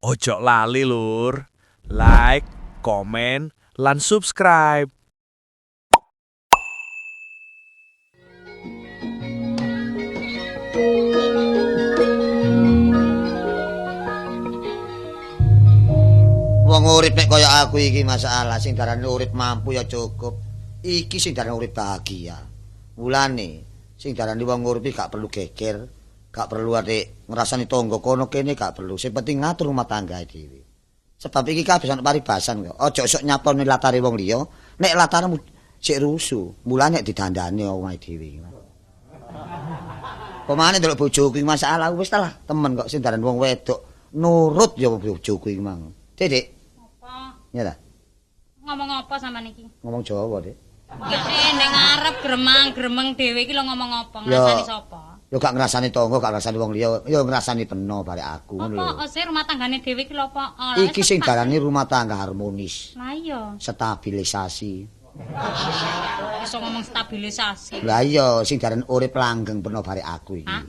Ojo lali lur, like, komen, lan subscribe. Wong urip nek kaya aku iki masalah sing darane urip mampu ya cukup. Iki sing darane urip bahagia. Mulane sing darane wong urip gak perlu geger, gak perlu atik ngrasani tangga kono kene gak perlu. Sing penting ngatur rumah tangga dhewe. Sebab iki kabeh ana paribasan kok. Aja sok nyapone latare wong liya, nek latarmu sik rusuh, mulane nek didandani omahe dhewe. Pemane ndelok bojoku iki masalah wis ta lah, temen kok sing darane wong wedok nurut ya bojoku iki mang. Dik. Apa? Ya ta? Ngomong apa sampean iki? Ngomong Jawa, Dik. Nek ngarep gremang-gremeng dhewe iki lho ngomong apa? Ngrasani sapa? Yo gak ngrasani tangga, gak ngrasani wong liya, yo ngrasani peno barek aku ngono lho. Apa sih rumah tanggane dhewe iki lho apa? Iki sing darane rumah tangga harmonis. Lah iya. Stabilisasi. Iso ngomong stabilisasi. Lah iya, sing darane urip langgeng peno barek aku iki.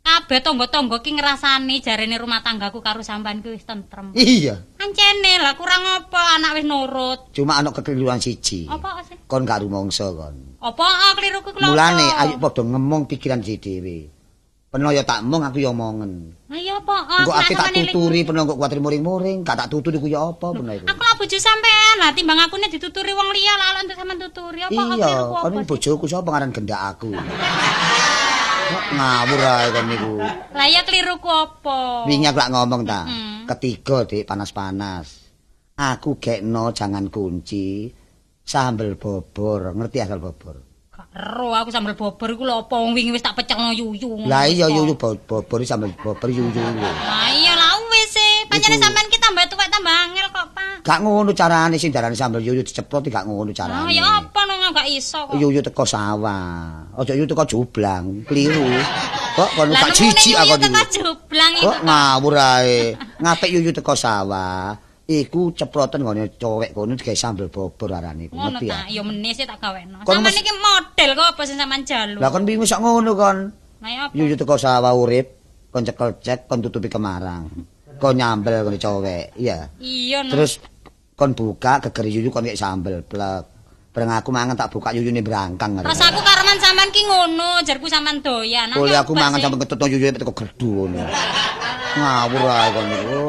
Kabeh tangga-tangga ki ngrasani jarene rumah tanggaku karo sampean ki wis tentrem. Iya. Ancene lah kurang apa anak wis nurut. Cuma ana kekeliruan siji. Apa sih? Kon gak rumangsa kon. Apa kliruku ku lho? Mulane ayo padha ngemong pikiran dhewe. Peno ya tak mong aku ya omongen. Lah iya apa? Engko ate tak tuturi peno kok kuwatir muring-muring, gak tak tuturi ku ya apa peno iku. Aku lah bojo sampean lah timbang akune dituturi wong liya lah entuk sampean tuturi apa kliruku apa? Iya, kon bojoku sapa ngaran gendak aku. Ngawur ae kon niku. Lah iya kliruku apa? Wingi aku lak ngomong ta. Ketiga Dik panas-panas. Aku gekno jangan kunci sambel bobor, ngerti asal bobor? Gak ero aku sambel bobor iku lho apa wong wingi wis tak pecelno yuyu. Lah iya yuyu bobor sambel bobor yuyu. Lah iya lah wis e. Pancene sampean ki tambah tuwek tambah angel kok, Pak. Gak ngono carane sing darane sambel yuyu diceprot gak ngono carane. Oh ya apa nang gak iso kok. Yuyu teko sawah. Aja yuyu teko jublang, kliru. Kok kono gak jijik aku niku. Teko jublang iku. Kok ngawur ae. Ngapik yuyu teko sawah. Iku ceproten nggone cowek kono digawe sambel bobor arane iku ngerti ya. Ya meneh sih tak gawekno. Sampeyan iki model kok apa sing sampean jaluk. Lah kon wingi sak ngono kon. Lah ya apa? Yuyu teko sawah urip, kon cekel cek, kon tutupi kemarang. Kon nyambel kon cowek, iya. Iya. Terus kon buka geger yuyu kon kek sambel plek. Bareng aku mangan tak buka yuyune brangkang. Rasaku kareman sampean ki ngono, jarku sampean doyan. Oleh aku mangan sampe ketutno yuyune teko gerdu ngono. Ngawur ae kon niku.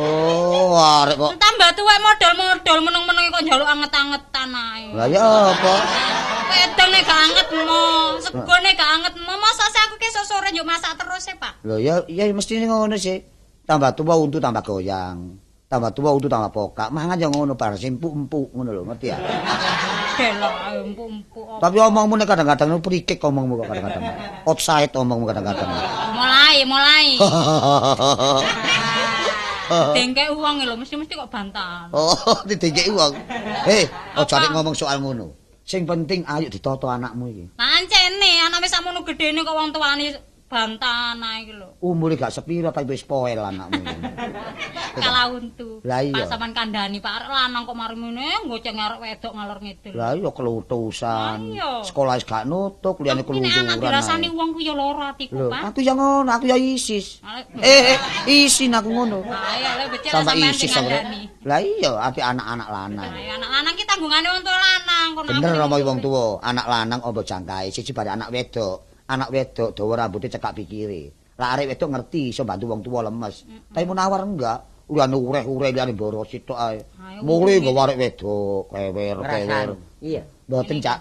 Oh, arek kok. Tambah tuwek modal-modal meneng-meneng kok njaluk anget-angetan ae. Lah ya apa? Wedang nek gak anget mo, sego nek gak anget mo, masa sih aku ki sore njuk masak terus e, Pak. Lho ya ya mestine ngono sih. Tambah tuwa untu tambah goyang. Tambah tuwa untu tambah pokak. Mangan ya ngono bar empuk-empuk ngono lho, ngerti ya? Delok empuk-empuk. Tapi omongmu nek kadang-kadang prikik omongmu kok kadang-kadang. Offside omongmu kadang-kadang. Mulai. Dengkek uang lho, mesti-mesti kok bantahan. Oh, didengkek uang. Hei, aja arek ngomong soal ngono. Sing penting ayo ditata anakmu iki. Lah ancene, anak wis sakmono gedene kok wong tuane bantahan ae iki lho. Umure gak sepiro tapi wis poel anakmu iki. Kalah untu. Lah iya. Pak sampean kandhani, Pak arek lanang kok mari ngene goceng arek wedok ngalor ngidul. Lah iya kelutusan. Sekolah wis gak nutuk, liyane keluyuran. Nek anak dirasani wong ku ya lara atiku, Pak. Aku ya ngono, aku ya isis. Isin aku ngono. Lah iya, lha becik sampean sing kandhani. Lah iya, ati anak-anak lanang. Lah anak lanang ki tanggungane wong tuwa lanang kono. Bener omongi wong tuwa, anak lanang ombo jangkae, siji bare anak wedok. Anak wedok dawa rambutnya cekak pikire. Lah arek wedok ngerti iso bantu wong tuwa lemes. Tapi munawar enggak, liyane ureh-ureh liyane boros sitok ae. Mule nggawa arek wedok, kewer-kewer. Iya. Mboten, Cak.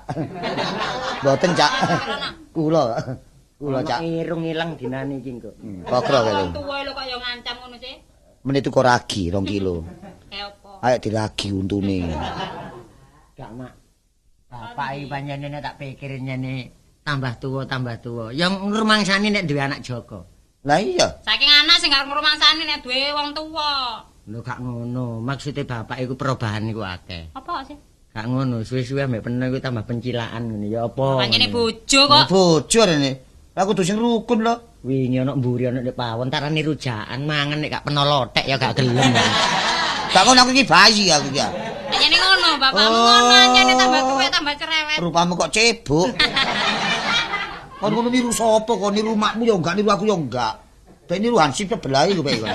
Mboten, Cak. Kula. Kula, Cak. Irung ilang dinane iki kok. Kokro kowe. Wong tuwa lho kok ya ngancam ngono sih. Menit tuku ragi 2 kilo. Kayak apa? Ayo diragi untune. Gak, Mak. Bapak iki panjenengane tak pikir nyene tambah tuwa. Yang ngrumangsani nek duwe anak Joko. Lah iya. Saking anak sing gak ngrumangsani nek duwe wong tuwa. Lho gak ngono, maksude bapak iku perubahan iku akeh. Apa sih? Gak ngono, suwe-suwe ambek peno iku tambah pencilaan ngene ya apa. Pancene bojo kok. Bojo rene. Lah kudu sing rukun lho. Wingi ana mburi ana nek pawon tarane rujakan mangan nek gak peno lotek ya gak gelem. Gak ngono aku iki bayi aku iki. Pancene ngono, bapakmu ngono pancene tambah tuwek tambah cerewet. Rupamu kok cebok. Kon ngono niru sapa kon niru makmu ya enggak niru aku ya enggak. Ben niru Hansip sebelah iku bae kon.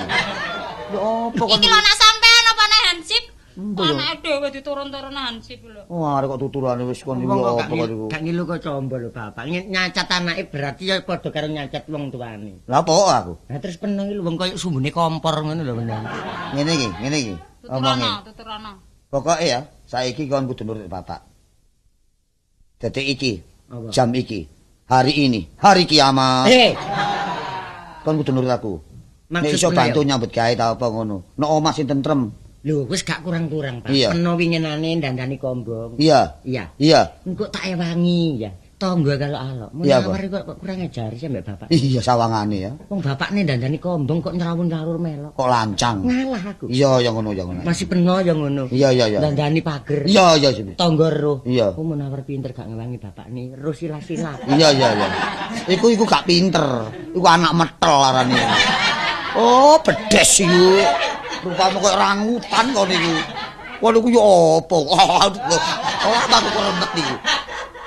Ya apa kon? Iki lho anak sampean apa anak hansip? Anake dhewe diturun-turun hansip lho. Wah, arek kok tuturane wis kon iku apa kon iku. Gak ngilu kok combo lho bapak. Nyacat anake berarti ya padha karo nyacat wong tuane. Lah apa aku? Lah terus peneng iki lho wong koyo sumbune kompor ngono lho meneng. Ngene iki, ngene iki. Omonge. Tuturana. Pokoke ya, saiki kon kudu nurut bapak. Detik iki, jam iki, hari ini, hari kiamat. Kon kudu nurut aku. Nek iso bantu nyambut gawe ta apa ngono. Nek omah sing tentrem. Lho, wis gak kurang-kurang, Pak. Peno winginane dandani kombong. Iya. Iya. Iya. Engko tak ewangi ya. Tangga kalau alok. Munawar kok kurang ajar sih mbek bapak. Iya, sawangane ya. Wong bapakne dandani kombong kok nyrawun-nyrawur melok. Kok lancang. Ngalah aku. Iya, ya ngono, ya ngono. Masih peno ya ngono. Iya, iya, iya. Dandani pager. Iya, iya, Tangga roh. Iya. Ku Munawar pinter gak ngewangi bapakne, roh sila-sila. Iya, iya, iya. Iku gak pinter. Iku anak metel arane. Oh, bedes iku. Rupamu koyo rangutan kon iku. Wah niku yo apa? Oh, aku remet niku.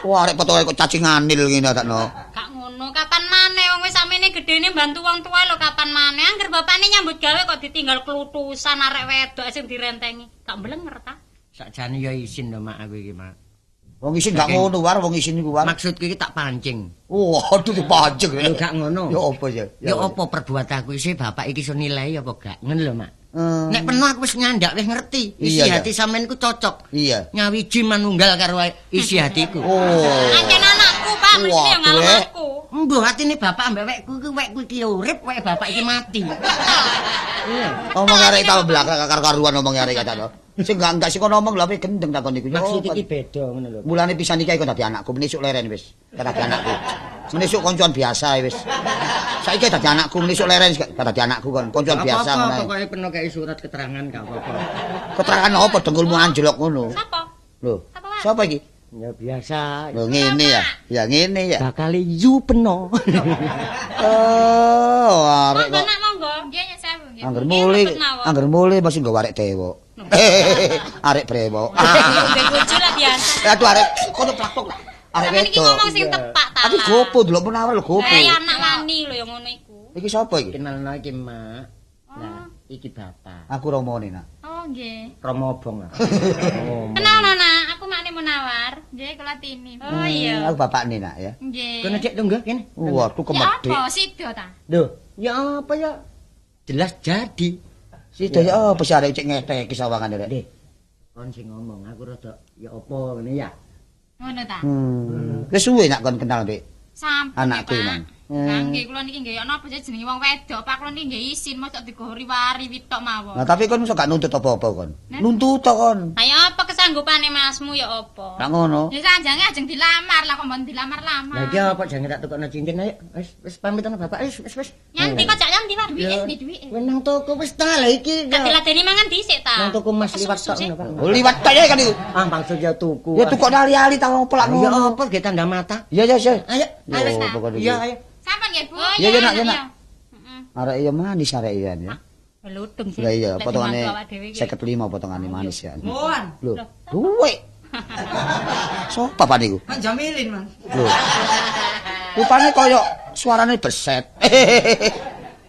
Wah, arek potoke kok cacing anil ngene adakno. Gak ngono, kapan maneh wong wis samene gedene bantu wong tuwa lho kapan maneh. Angger bapakne nyambut gawe kok ditinggal klutusan arek wedok sing direntengi. Gak mblenger ta? Sakjane yo isin lho Mak aku iki, Mak. Wong isin gak ngono war, wong isin iku war. Maksudku iki tak pancing. Waduh dipancing. Lho gak ngono. Ya apa ya? Ya apa perbuatanku isih bapak iki iso nilai apa gak? Ngono lho, Mak. Nek peno aku wis nyandak wis ngerti. Isi hati sampean ku cocok. Iya. Nyawiji manunggal karo isi hatiku. Oh. Ancen anakku, Pak, mesti yo ngalem aku. Mbuh atine bapak ambek wekku iku wekku iki urip, wek bapak iki mati. Iya. Omong arek ta belakang karo-karuan omong arek kacano. Sing enggak sing kono omong lha gendeng takon iku. Maksud iki beda ngono lho. Mulane pisan iki kok dadi anakku, menisuk leren wis. Dadi anakku. Menisuk koncoan biasa wis. Saiki dadi anakku, menisuk leren dadi anakku kon, koncoan biasa ngono. Apa pokoke peno kei surat keterangan gak apa-apa. Keterangan apa dengkulmu anjlok ngono? Sapa? Lho. Sapa iki? Ya biasa. Lho ngene ya. Ya ngene ya. Bakal yu peno. Oh, arek kok. Monggo. Nggih, nyuwun nggih. Angger mule mesti nggo arek dewok. Arek brewok. Ndek bojo lah biasa. Aduh arek kono plaktok lah. Arek wedok. Iki ngomong sing tepak ta. Tapi gopo delok Munawar lho gopo. Lah anak wani lho ya ngono iku. Iki sapa iki? Kenalno iki, Mak. Lah, iki bapak. Aku romone, Nak. Oh, nggih. Romo obong. Kenalno, Nak. Aku makne Munawar. Nggih, kula Tini. Oh iya. Aku bapakne, Nak ya. Nggih. Kono cek tunggu kene. Waduh kemedhek. Ya apa sido ta? Lho, ya apa ya? Jelas jadi. Sido ya apa sih arek cek ngeteki sawangane rek. Lho. Kon sing ngomong aku rada ya apa ngene ya. Ngono ta? Wis suwe nak kon kenal mbek Sampun anakku nang. Lah nggih kula niki nggih ana apa jenenge wong wedok, Pak kula niki nggih isin mosok digori-wari witok mawon. Nah, tapi kon iso gak nuntut apa-apa kon. Nuntut to kon. Ayo apa kesanggupane masmu ya apa? Gak ngono. Ya sanjange ajeng dilamar lah kok mbon dilamar-lamar. Lah iki apa jange tak tukokno cincin ayo. Wis wis pamit ana bapak wis wis wis. Nyanti kok cak nyanti Pak. Duwike ndi duwike? Wis nang toko wis ta lah iki. Gak diladeni mangan dhisik ta. Nang toko Mas liwat tok ngono Pak. Oh liwat tok ya kan iku. Ah maksud ya tuku. Ya tukokno ali-ali ta opo lak ngono. Ya ngono. apa ge tanda mata. Iya iya iya. Ayo ayo. Iya ayo. Sampeyan nggih Bu. Iya iya nak iya nak. Arek iya manis arek iya ya. Meludung sih. Lah iya potongane 55 potongane manis ya. Moan. Lho, duwe. Sopo Pak niku? Pak Jamilin, Mas. Lho. Rupane koyo suarane beset.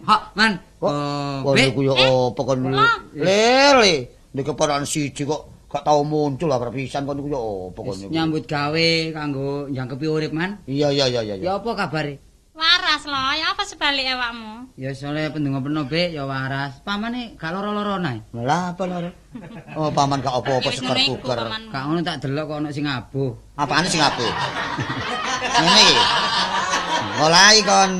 Hak, Man. Oh, niku yo apa kon lele. Nek keponakan siji kok gak tau muncul lah perpisan kon niku yo apa kon niku. Nyambut gawe kanggo njangkepi urip, Man. Iya iya iya iya. Ya apa kabare? Waras lho, ya apa sebalik awakmu? Ya soalnya pendonga peno bek ya waras. Pamane gak loro-loro nae. Lah apa loro? Oh, paman gak apa-apa seger buger. Gak ngono tak delok kok ono sing abuh. Apane sing abuh? Ngene iki. Mulai kon,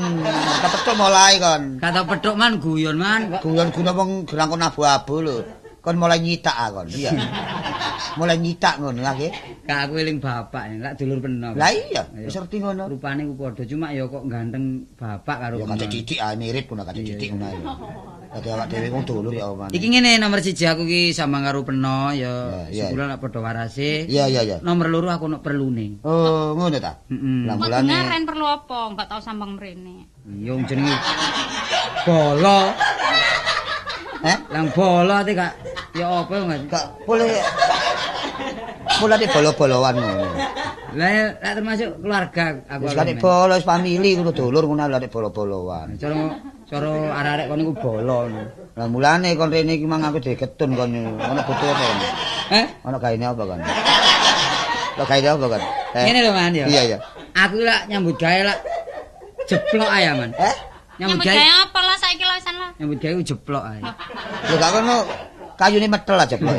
kepethuk mulai kon. Kata pethuk man guyon man. Guyon-guyon wong gerang kon abu-abu lho. Kon mulai nyitak kon. Iya. Mulai nyitak ngono lagi. Gak aku eling bapak, lak dulur peno. Lah iya, wis ngerti ngono. Rupane ku padha cuma ya kok ganteng bapak karo. Ya kacek cilik ae mirip ngono kacek cilik ngono ae. Dadi awak dhewe wong dulur ya omane. Iki ngene nomor 1 aku ki sambang karo peno ya sebulan lak padha warase. Iya iya iya. Nomor 2 aku ono perlune. Oh, ngono ta? Heeh. Lah mulane kok perlu apa? Enggak tau sambang mrene. Iya wong jenenge bolo. Heh? Lang bolo ate gak ya apa enggak? Gak boleh. Mulane bolo-boloan ngono. Lah lak termasuk keluarga aku. Wis kan bolo wis famili ngono dulur ngono lha bolo-boloan. Cara cara arek-arek kono iku bolo ngono. Lah mulane kon rene iki mang aku digetun kon. Ono butuh apa kon? Heh? Ono gaene apa kon? Lo gaene apa kon? Ngene lho Man ya. Iya iya. Aku lak nyambut gawe lak jeplok ae Man. Eh? Nyambut Nyambut gawe gawe apa lah saiki lho san lah. Nyambut gawe jeplok ae. Lho gak ono kayune metel aja jeplok.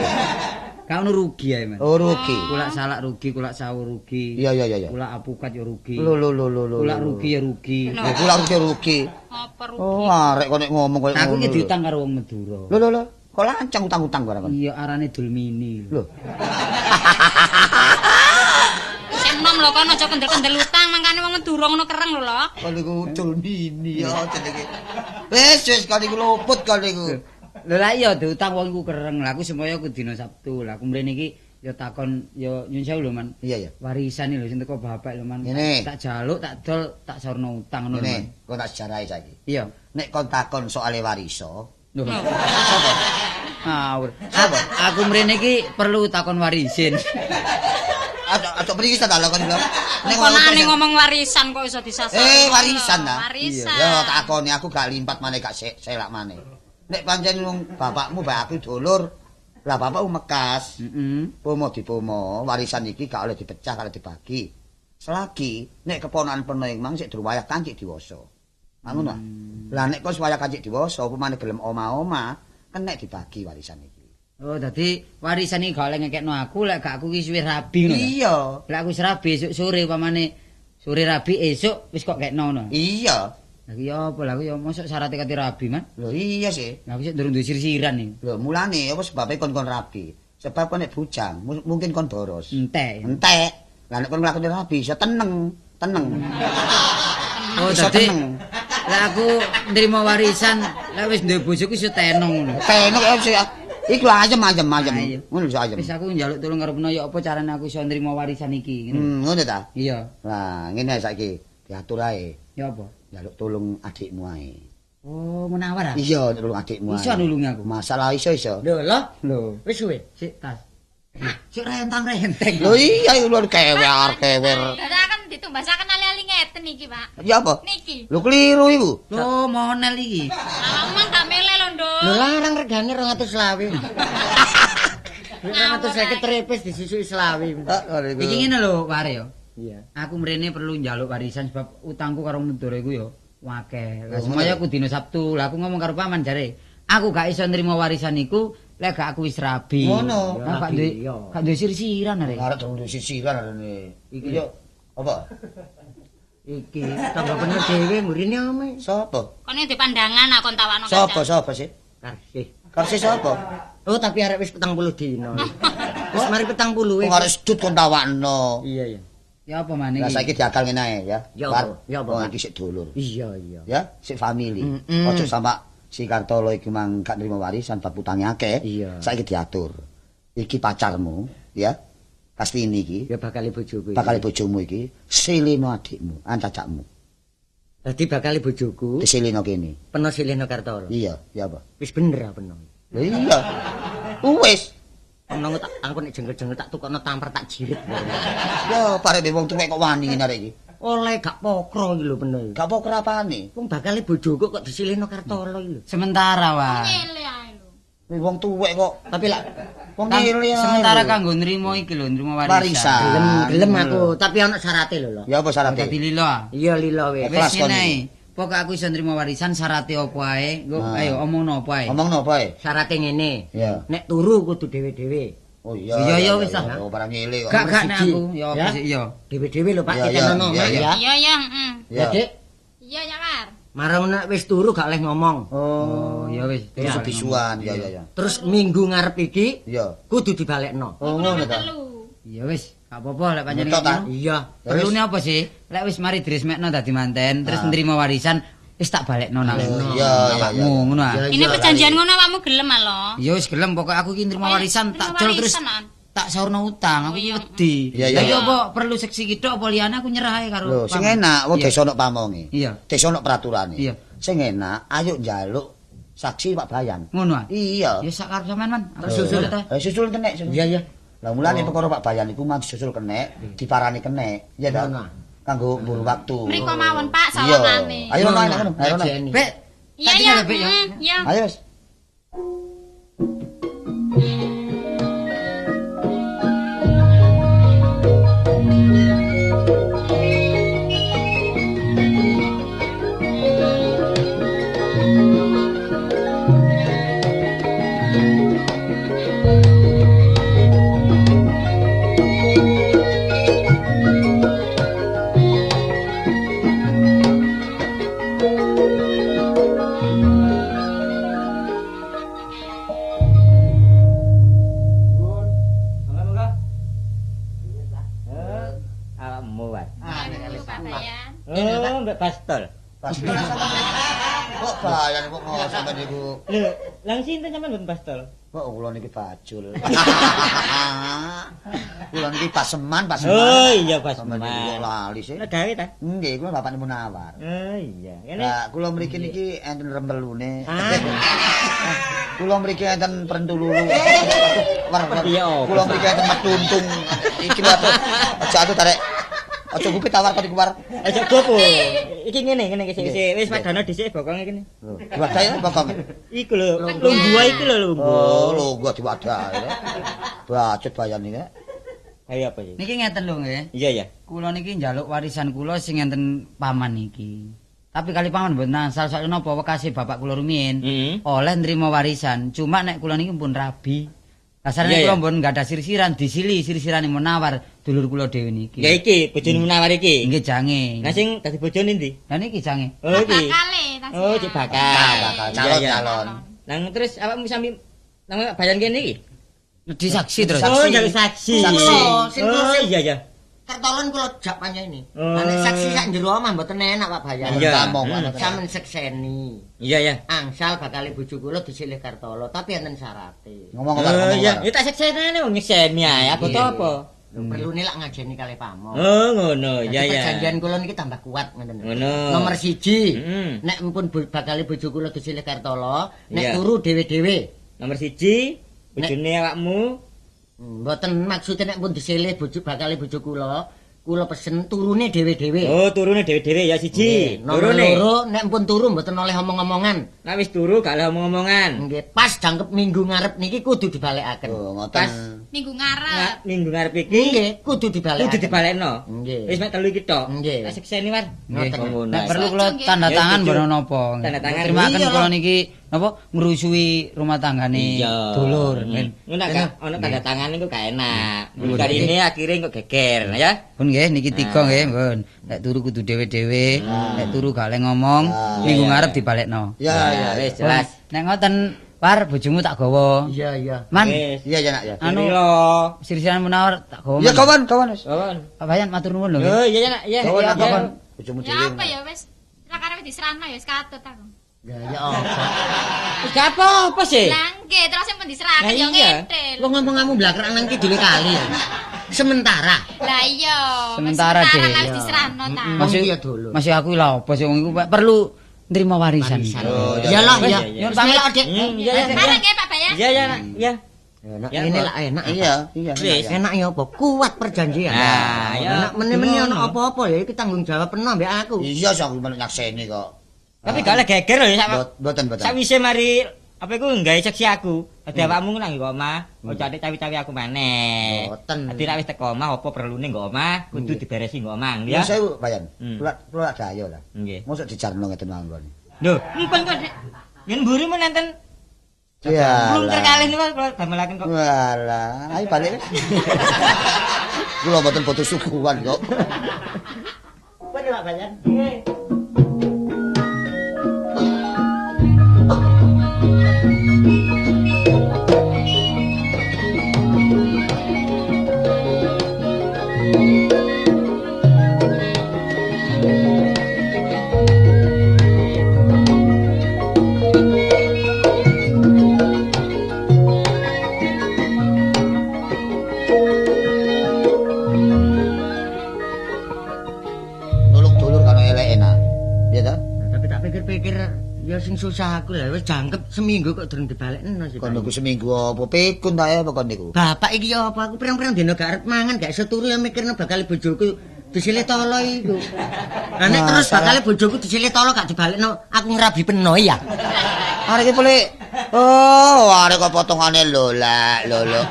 Gak ono rugi ae Man. Oh rugi. Kulak salak rugi, kulak sawo rugi. Iya iya iya. Kulak apukat ya rugi. Lho lho lho lho. Kulak rugi ya rugi. Lho kulak rugi rugi. Apa rugi? Oh arek kok nek ngomong koyo ngono. Aku iki diutang karo wong Madura. Lho lho lho. Kok lancang utang-utang barang kon. Iya arane Dulmini. Lho. Sing enom lho kon aja kendel-kendel utang mangkane wong Madura ngono kereng lho lho. Kon iku Dulmini ya jenenge. Wis wis kon iku luput kon iku. Lho lah iya diutang wong iku kereng. Lah aku semaya ku dina Sabtu. Lah aku mrene iki ya takon ya nyun sewu lho Man. Iya iya. Warisan lho sing teko bapak lho Man. Ngene. Tak jaluk, tak dol, tak sarno utang ngono lho Man. Ngene, kon tak sejarahi saiki. Iya. Nek kon takon soale wariso, Lho. sapa? Ngawur. Sapa? Aku mrene iki perlu takon warisin. Aja mriki ta lho kon lho. Nek konane ngomong warisan kok iso disasar. Warisan ta? Warisan. Ya takoni aku gak limpat maneh gak selak maneh. Nek pancen wong bapakmu bae aku dulur, lah bapakmu mekas. Heeh. Pomo dipomo, warisan iki gak oleh dipecah, gak oleh dibagi. Selagi nek keponakan peno ing mang sik durung wayah kancik diwasa. Ngono. Lah nek kok wayah kancik diwasa, apa maneh gelem oma-oma, kenek dibagi warisan iki. Oh, dadi warisan iki gak oleh ngekekno aku lek gak aku iki suwe rabi ngono. Iya. Lek aku wis rabi esuk sore pamane sore rabi esuk wis kok kekno ngono. Iya. Lah iki apa lah aku ya mosok syarate kate rabi, Man. Lho iya sih. Lah aku sik durung duwe sir-siran iki. Lho mulane apa sebabe kon-kon rabi? Sebab kon nek bujang mungkin kon boros. Entek. Entek. Lah nek kon nglakoni rabi iso teneng, teneng. Oh, Iso dadi teneng. lek aku nrimo warisan, lek wis duwe bojoku iso tenong ngono. Teneng kok sih. Iku ayem ayem ayem. Ngono iso ayem. Wis aku njaluk tulung karo Peno ya apa carane aku iso nrimo warisan iki ngono. Ngono ta? Iya. Lah ngene saiki diatur ae. Ya apa? Njaluk tulung adikmu ae. Oh, menawar ah? Iya, nulung adikmu ae. Iso nulungi aku. Masalah iso iso. Lho, lho. Lho, wis suwe. Sik tas. Sik rentang-renteng. Lho iya iku lho kewer kewer. Dadakan ditumbasaken ali-ali ngeten iki, Pak. Ya apa? Niki. Lho keliru iku. Lho, monel iki. Aman gak mele lho, Nduk. Lho larang regane 220. 250 trepes disusuki selawe. Iki ngene lho, Ware yo. Iya. Aku mrene perlu njaluk warisan sebab utangku karo Madura iku yo akeh. Lah semaya aku dina Sabtu. Lah aku ngomong karo paman jare, aku gak iso nrimo warisan iku lek gak aku wis rabi. Ngono. Aku gak duwe sir-siran arek. Arek durung duwe sir-siran arene. Iki yo apa? Iki tangga bener dhewe mburine ome. Sapa? Kon iki pandangan aku tawakno. Sapa sapa sih? Karsih. Karsih sapa? Oh, tapi arek wis 40 dina. Wis mari 40 wis. Wong arek sedut kon tawakno. Iya iya. Ya apa maneh iki? Lah saiki diakal ngene ae ya. Ya apa? Ya apa? Wong iki sik dulur. Iya iya. Ya, sik family. Ojo sampak si Kartolo iki mang gak nrimo warisan bab utange akeh. Saiki diatur. Iki pacarmu, ya. Kastini iki. Ya bakal bojoku iki. Bakal bojomu iki silino adikmu, ancacakmu. Dadi bakal bojoku disilino kene. Peno silino Kartolo. Iya, ya apa? Wis bener apa peno? Lho iya. Wis. Peno tak aku nek jengkel-jengkel tak tukokno tampar tak jirit. Ya parek wong tuwek kok wani ngene arek iki. Oleh gak pokro iki lho peno. Gak pokro apane? Wong bakal bojoku kok disilino Kartolo iki lho. Sementara wae. Nyele ae lho. Wong tuwek kok tapi lak wong nyele ae. Sementara kanggo nrimo iki lho, nrimo warisan. Gelem aku, tapi ana syarate lho lho. Ya apa syarate? Dadi lilo. Iya lilo wis. Wis ngene ae. Pokoke aku iso nrimo warisan syarate apa ae? Engko ayo omongno apa ae. Omongno apa ae? Syarate ngene. Iya. Nek turu kudu dhewe-dhewe. Oh iya. Iya iya wis lah. Oh barang nyele kok. Gak gak nek aku ya apa sih iya. Dhewe-dhewe lho Pak ditenono ya. Iya iya heeh. Ya Dik. Iya ya War. Marang nek wis turu gak oleh ngomong. Oh ya wis. Terus bisuan ya ya ya. Terus minggu ngarep iki iya kudu dibalekno. Oh ngono ta. Iya wis. Gak apa-apa lek panjenengan. Iya. Perlune apa sih? Lek wis mari diresmekno dadi manten, terus nrimo warisan, wis tak balekno nang. Iya iya. Ngono ah. Ini perjanjian ngono awakmu gelem ah lho. Ya wis gelem pokoke aku iki nrimo warisan tak dol terus tak saurno utang, aku iki wedi. Lah iki apa perlu seksi ki tok apa liyane aku nyerah ae karo. Lho, sing enak wong desa ono pamonge. Iya. Desa ono peraturane. Iya. Sing enak ayo njaluk saksi Pak Bayan. Ngono ah. Iya. Ya sak karep sampean, Man. Susul ta. Susul kenek. Iya iya. Lah mulane perkara Pak Bayan iku mang disusul kenek, diparani kenek, ya ta? Kanggo mburu waktu. Mriko mawon Pak sawangane. Ayo rono ayo rono. Bek. Iya iya. Iya. Ayo wis. Pastol. Pastol. Kok bayan kok ngono sampean niku. Lho, lang sinten sampean mboten pastol? Kok kula niki bajul. Kula niki paseman, paseman. Oh iya paseman. Kok lali sih. Lah gawe ta? Nggih, kula bapakne Munawar. Oh iya. Lah kula mriki niki enten rembelune. Kula mriki enten prentululu. Kula mriki enten metuntung. Iki lho aja atuh tarik. Aja kupit tawar kok dikuwar. Aja gopo. Iki ngene ngene sik wis padano dhisik bokonge kene. Diwadahi bokonge. Iku lho, lungguh iki lho lungguh. Oh, lungguh diwadahi. Bacut bayan iki. Ayo apa iki? Niki ngeten lho nggih. Iya ya. Kula niki njaluk warisan kula sing enten paman niki. Tapi kali paman mboten asal soal napa wekase bapak kula rumiyin oleh nrimo warisan. Cuma nek kula niki pun rabi. Kasarane kula mbon nggadah sirsiran disili sirsirane Munawar dulur kula dhewe niki. Ya iki bojone Munawar iki. Nggih jange. Lah sing dadi bojone ndi? Lah niki jange. Oh iki. Bakale Oh, cek bakal. Bakal calon-calon. Nang terus awakmu sami nang bayan kene iki? Di saksi terus. Oh, njaluk saksi. Saksi. Oh iya ya. Kertolon kula jak panjenengan ini. Nek saksi sak jero omah mboten enak Pak Bayan. Iya. Sampeyan sekseni. Iya ya. Angsal bakal bojo kula disilih Kartolo, tapi enten syarate. Ngomong apa? Iya, ya tak seksenane wong nyekseni ae, apa to apa? Perlune lak ngajeni kalih pamong. Oh, ngono. Iya ya. Perjanjian kula niki tambah kuat ngoten. Ngono. Nomor 1, nek mpun bakal bojo kula disilih Kartolo, nek turu dhewe-dhewe. Nomor 1, bojone awakmu. Mboten maksude nek pun disilih bojo bakale bojo kula, kula pesen turune dhewe-dhewe. Oh, turune dhewe-dhewe ya siji. Nomor loro nek pun turu mboten oleh omong-omongan. Nek wis turu gak oleh omong-omongan. Nggih, pas jangkep minggu ngarep niki kudu dibalekaken. Oh, ngoten. Pas minggu ngarep. Minggu ngarep iki nggih kudu dibalekaken. Kudu dibalekno. Nggih. Wis mek telu iki tok. Nggih. Tak sekseni war. Nggih. Nek perlu kula tanda tangan mboten napa. Tanda tangan. Terimaken kula niki napa ngrusui rumah tanggane dulur. Ngono gak ono tanda tangan niku gak enak. Kali ini akhire kok geger ya. Pun nggih niki tiga nggih, pun. Nek turu kudu dhewe-dhewe, nek turu gak oleh ngomong, minggu ngarep dibalekno. Ya ya wis jelas. Nek ngoten War bojomu tak gawa. Iya iya. Man. Iya ya nak ya. Anu sirsiran Munawar tak gawa. Ya kawan kawan wis. Kawan. Pak Bayan matur nuwun lho. Oh iya ya nak ya. Kawan bojomu dhewe. Ya apa ya wis. Lakare wis diserahno ya wis katut aku. Ya ya apa? Wis gak apa-apa sih. Lah nggih, terus sing diserahke ya ngene. Wong ngomong-ngomong blakrak nang kidule kali ya. Sementara. Lah iya. Sementara deh. Lah wis diserahno ta. Masih iya dulu. Masih aku lha apa sih wong iku perlu nerima warisan. Iya lah ya. Nyuwun pamit, Dik. Iya ya. Bareng nggih Pak Bayan. Iya ya nak. Iya. Enak ngene lah enak. Iya, iya. Enak ya apa? Kuat perjanjian. Nah, ya. Nek meni-meni ana apa-apa ya iki tanggung jawab penuh mbek aku. Iya, aku melok nyakseni kok. Tapi gak oleh geger lho sak. Mboten, mboten. Sakwise mari apa iku nggawe seksi aku. Dadi awakmu nang nggo omah, ojo atik cawi-cawi aku maneh. Mboten. Dadi nek wis teko omah apa perlune nggo omah, kudu diberesi nggo omah, ya. Ya sewu, Bayan. Kula kula dayo lah. Nggih. Mosok dijarno ngeten manggon. Lho, empun kok yen mburi men enten. Iya. Belum terkalih niku kula damelaken kok. Walah, ayo balik. Kula mboten butuh suguhan kok. Pun Pak Bayan. Nggih. Ya sing susah aku lah wis jangkep seminggu kok durung dibalekno sih. Kon niku seminggu apa pikun ta ya apa kon niku? Bapak iki ya apa aku pirang-pirang dina gak arep mangan gak iso turu ya mikirno bakal bojoku disilih tolo iku. Lah nek terus bakal bojoku disilih tolo gak dibalekno aku ngrabi peno ya. Arek iki pelik. Oh, arek kok potongane lho lak lho lho.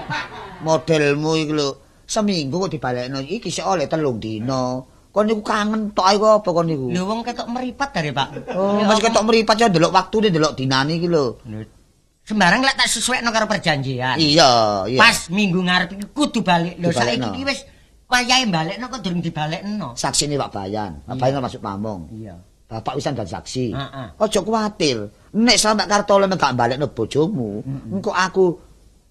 Modelmu iki lho seminggu kok dibalekno iki sik oleh 3 dina. Kon niku kangen tok ae kok apa kon niku? Lho wong ketok meripat dari, Pak. Oh, masih ketok meripat ya ndelok waktune ndelok dinane iki lho. Sembarang lek tak sesuaikno karo perjanjian. Iya, iya. Pas minggu ngarep iki kudu balik. Lho Dibalekno. saiki iki wis wayahe balekno kok durung dibalekno. Saksine Pak Bayan. Pak Bayan masuk pamong. Iya. Bapak wisan dan saksi. Heeh. Aja kuwatir. Nek sampe Kartolo gak balekno bojomu, engko aku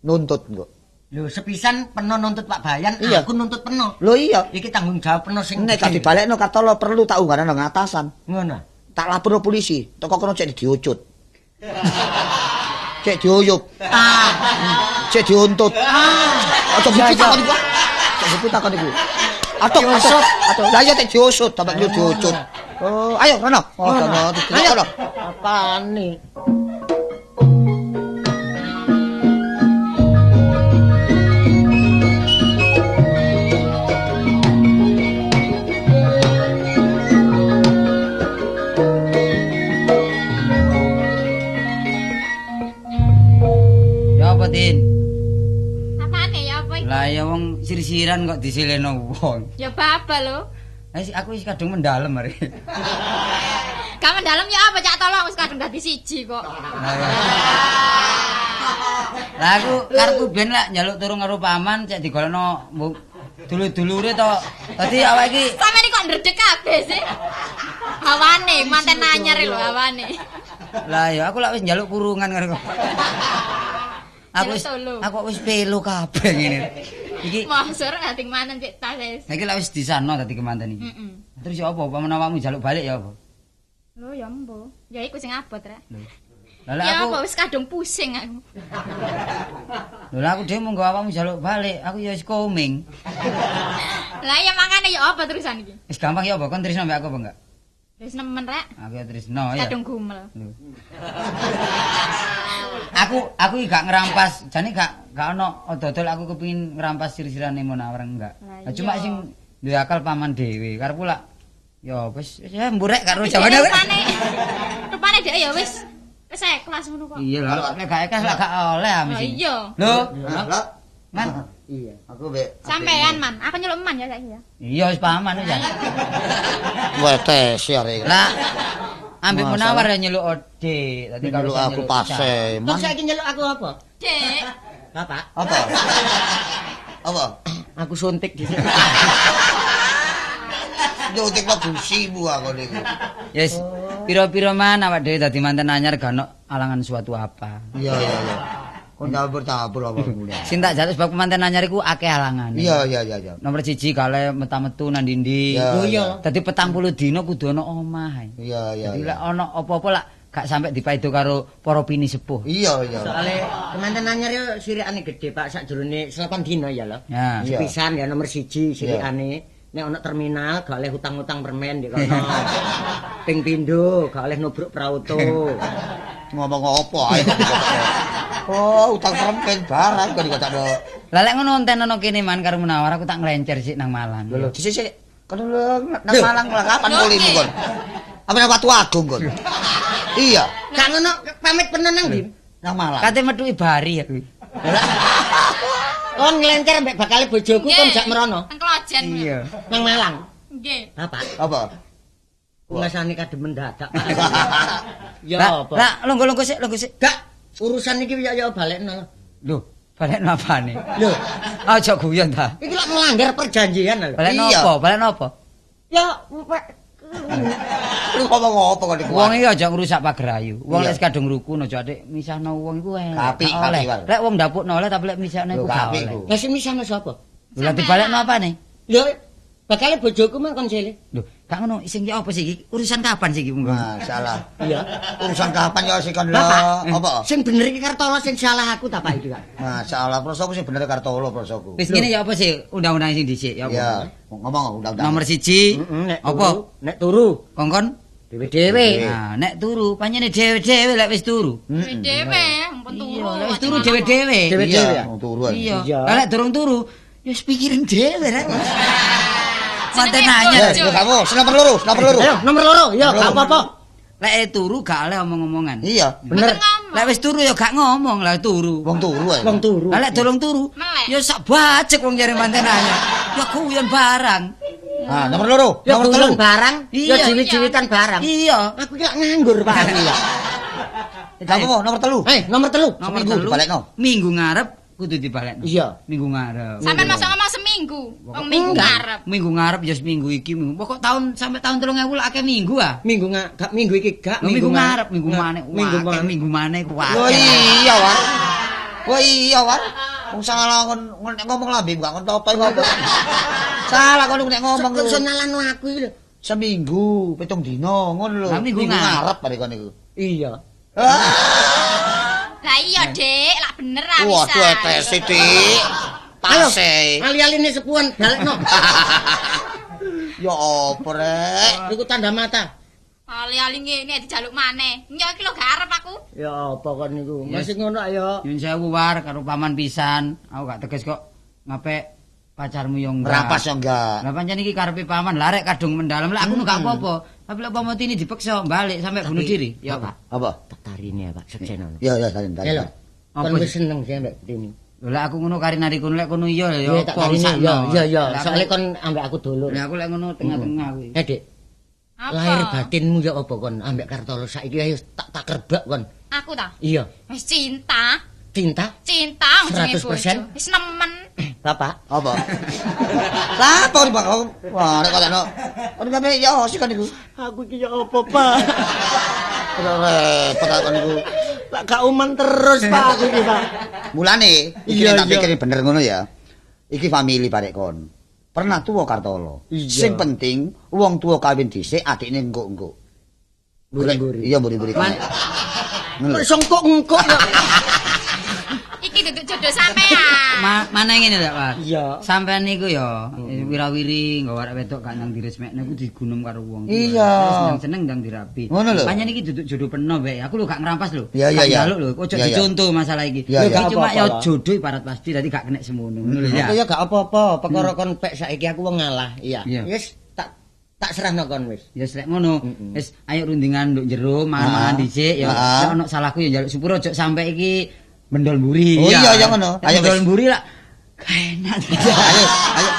nuntut engko. Lho sepisan peno nuntut Pak Bayan, Iya. aku nuntut peno. Lho iya. Iki tanggung jawab peno sing Nek gak dibalekno Kartolo perlu tak unggahno nang atasan. Ngono. Tak laporno polisi, teko kono cek diucut. Cek diuyup. Cek diuntut. Aja mesti takon iku. Aja mesti takon iku. Aduh, aduh, aduh. Lah iya cek diusut, sampe diucut. Oh, ayo Rono. Oh, Rono, Ayo. Rono. Apane? Ya apa, Tin? Apane ya apa iki? Lah ya wong sir-siran kok disileno wong. Ya baba lho. Lah aku wis kadung mendalem mari. Gak mendalem ya apa Cak Tolong wis kadung dadi siji kok. Lah aku karepku ben lak njaluk turung karo paman cek digolekno dulur-dulure to. Dadi awake iki Sampeyan kok ndredeg kabeh sih. Hawane manten anyar lho hawane. Lah ya aku lak wis njaluk kurungan karo. Aku wis aku wis pelo kabeh ngene. Iki mosok dadi manten cek tas wis. Iki lak wis disano dadi kemanten iki. Heeh. Terus ya apa paman awakmu njaluk balik ya apa? Lho ya embo. Ya iku sing abot rek. Lah lek Ya aku apa wis kadung pusing aku. Lho lah aku dhewe monggo awakmu njaluk balik, aku ya wis koming. Lah ya mangane ya apa terusan iki? Wis gampang ya apa kon tresno mbek aku apa enggak? Wis nemen rek. Aku ya tresno ya. Kadung gumel. Lho. Aku iki gak ngerampas, jane gak ono dodol aku kepengin ngerampas sir-sirane Munawar enggak. Lah Lah cuma iya. sing duwe akal paman dhewe. Karepku lak ya wis ya mburek karo jawane. Rupane dhek ya wis wis ikhlas ngono kok. Iya lah, nek gak ikhlas lak gak oleh Lah mesti. iya. Lho, Lah, Man. Iya. Aku mbek Sampean man, aku nyeluk man ya saiki ya. Iya wis paman wis. Wetes ya arek. Lah ambek Munawar ya nyeluk Ode. Dadi kalau Nyeluk aku pase, Terus saiki nyeluk aku apa? Dek, Bapak, Apa? Apa? aku suntik dhisik. Nyuntik kok busimu aku niku. Yes. Piro-piro man awak dhewe dadi manten anyar gak ono alangan suatu apa. Iya iya iya. Kon campur-campur apa mulai. Sing tak jaluk sebab manten anyar iku akeh alangane. Iya iya iya iya. Nomor 1 kale metu-metu nang ndi-ndi. Iya, Oh iya. Dadi 40 dina kudu ana omah. Iya iya. Dadi lek ana apa-apa lak gak sampe dipaido karo para pini sepuh. Iya iya. Soale kemanten anyar yo sirikane gedhe Pak sakjroning 8 dina ya lho. Ya. Iya. Sepisan ya nomor 1 sirikane. Nek ana terminal gak oleh utang-utang permen di kono. Ping pindho gak oleh nubruk prauto. Ngomong apa ae kok dikotakno. Oh, utang permen barang kok dikotakno. Lah lek ngono enten ana kene man karo Munawar aku tak nglencer sik nang Malang. Lho lho, dhisik sik. Kon lho, nang Malang lah kapan Lho, kulimu nggih. kon? Apa nang Watu Agung kon? Iya, Gak ngono pamit peno nang ndi? nang Malang. Kate metuki bari aku. Kon nglencer mbek bakale bojoku kon jak merono Teng Klojen. Iya. nang Malang. Nggih. Bapak, Apa? ngasani kademen dadak. Ya Lah, apa? lah longgo-longgo sik, longgo sik. Gak urusan iki ya ya balekno. Lho, balekno apane? Lho, Aja guyon ta. iki lak melanggar perjanjian lho. Balekno Iya. apa? Balekno apa? Ya Pak. Lu ngomong apa kon iku? Wong iki aja ngrusak pagerayu. Wong Iya. lek kadung rukun aja atik misahno wong iku elek. Apik, Gak oleh. apik, War. Lek wong ndapukno oleh tapi lek misahno Lho, iku gak apik oleh. iku. Lah sing misahno sapa? Lho lah dibalekno apane? Lho, bakale bojoku mah kon sele. Lho, gak ngono sing ki apa sih iki? Urusan kapan sih iki monggo? Masalah. Iya. Urusan kapan ya sih kon lho? Bapak. Apa? Sing bener iki Kartolo sing salah aku ta Pak iki, Pak. Masalah prosoku sing bener Kartolo prosoku. Wis ngene ya apa sih undang-undang sing dhisik ya apa? Iya, ngomong undang-undang. Nomor 1. Nek Apa? turu, nek turu Kongkon? dhewe-dhewe. Nah, nek turu panjene dhewe-dhewe lek wis turu. Dhewe, ampun turu. Iya, lek wis turu dhewe-dhewe. Dhewe-dhewe Iya, ya? wong turu ae. Iya. Iya. Lah lek durung turu, ya wis pikirin dhewe rek. Manten Jenenge anyar. Ya, ya kamu, nomor loro, nomor loro. Ayo, nomor loro, ya Nomor gak loro. apa-apa. Lek turu gak oleh omong-omongan. Iya, Bener. Lek wis turu ya gak ngomong lah turu. wong turu ae. Wong turu. Lah lek durung turu, Melek. ya sak bajek wong jare manten anyar. Ya guyon barang. Ah, nomor loro, Ya nomor telu. guyon barang, ya Iya. jiwit-jiwitan barang. Iya. Aku ki lak nganggur Pak aku ya. Gak apa nomor 3. Nomor 3. Seminggu dibalekno. Minggu ngarep kudu dibalekno. Iya. Minggu ngarep. Sampeyan masa ngomong seminggu, wong minggu ngarep. Minggu ngarep ya seminggu iki, minggu. Pokok tahun sampai tahun 2000 lak akeh minggu ah. Minggu gak minggu iki gak minggu ngarep, minggu maneh. Minggu maneh. Minggu maneh kuwi. Oh iya, War. Oh iya, War. Wong salah kon ngomong lambe gak kon topo iku apa. Salah kon nek ngomong. Kok nyalano aku iki lho. Seminggu, 7 dino ngono lho. Minggu ngarep bare kon iku. Iya. Lah iya, Dik, lak bener ah bisa. Waduh, etese, Dik. Pase. Ali-aline sepuan balekno. Ya apa rek? Iku tanda mata. Ali-ali ngene dijaluk maneh. Nyok iki lho gak arep aku. Ya apa kon niku? Masih ngono ayo. Nyun sewu War karo paman pisan. Aku gak tegas kok ngapik pacarmu yo enggak. Rampas yo enggak. Lah pancen iki karepe paman. Lah rek kadung mendalam. Lah aku gak apa-apa. Tapi lek umpama tini dipeksa balik sampai bunuh diri. Ya apa? Apa? Tak tarine ya, Pak. Seksenono. Ya ya tarin tarin. Kon wis seneng sih ambek tini. Lho lek aku ngono kari-nari kono lek kono iya ya apa sakno. Iya iya, soalnya kon ambek aku dulur. Lah aku lek ngono tengah-tengah kuwi. Eh, Dik. Lahir batinmu ya apa kon ambek Kartolo saiki ayo tak kerbek kon. Aku ta? Iya. Wis cinta. Cinta? Cinta 100%. Wis nemen. Bapak, apa? Lah apa Pak? Wah, rek kok kon kabeh ya sih kon niku. Aku iki ya apa, Pak? Repot aku niku. Lah gak uman terus, Pak, aku iki, Pak. Mulane iki tak pikir bener ngono ya. Iki family barek kon. Pernah tuwa Kartolo. Sing penting wong tuwa kawin dhisik, adikne engko-engko. Mburi-mburi. Iya mburi-mburi. Kok iso engko-engko ya. Iki duduk jodoh sampean. Mana ngene lho, Pak. Iya. Sampean niku ya wirawiri nggawa arek wedok gak nang diresmekne iku digunung karo wong. Iya. Seneng ndang dirabi. Ngono lho. Pancen iki duduk jodoh peno bae. Aku lho gak ngrampas lho. Iya iya iya. Njaluk lho, ojo dicontoh masalah iki. Iki cuma ya jodoh ibarat pasti dadi gak kenek semono. Ngono lho ya. Aku ya gak apa-apa, perkara kon pek saiki aku wong ngalah. Iya. Wis tak serahno kon wis. Ya lek ngono. Wis ayo rundingan nduk jero, mangan-mangan dhisik ya. Lek ono salahku ya njaluk sepuro ojo sampe iki mendol mburi. Oh iya iya ngono. Ayo mendol mburi lak enak. Ayo ayo.